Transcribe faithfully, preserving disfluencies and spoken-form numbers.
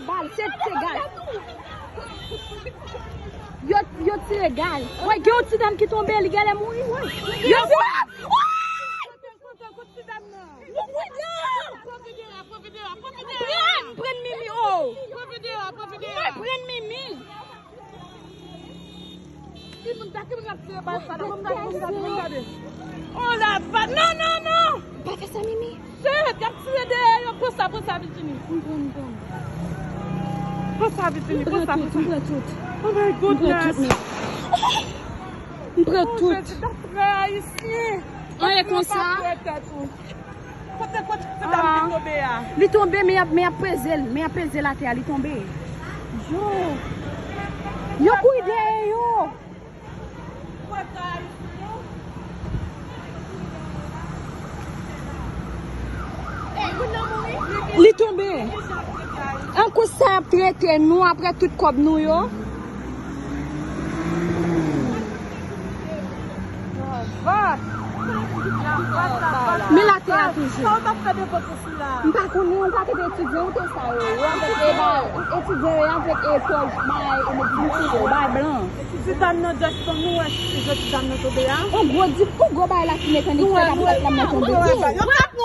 Bal, se, se gal. Yo, yo tire gal. Wè, gen yon ti dam ki tonbe, li genlè mouri, wè. Yo tire. Pran, pran Mimi, oh. Pran Mimi. Ki moun sa, ki moun k ap tire bal sa la? Ban m gade, ban m gade, ban m gade. Oh la va. Non, non, non. Pa fè sa, Mimi. Sèt, y ap tire dèyè yo. Pran sa, pran sa, Virginie. M pran, m pran. Pran sa, Virginie, pran sa, pran sa. M pran tout. Oh my goodness. M pran tout. Trè ayisyen. Anyen konsa. Kote, kote ti dam ki tonbe a? Li tonbe, men y ap, men y ap peze l, men y ap peze l atè a, li tonbe. Yo. Yo kouri dèyè yo. Li tonbe. An kou sa y ap trete nou apre tout kòb nou yo. Men l atè a toujou. Sa w t ap fè devan pou sila? M pa konnen, ou pa tande etidyan ou te sa yo. Yo avèk e ba, etidyan yo avèk e pòz bay e medikman yo, bay blan. Ti dam nan djès ban nou wè, jan ti dam nan tonbe a. On gwo di, on gwo bay la ki mete li fè la pou ti dam nan tonbe. Yo ka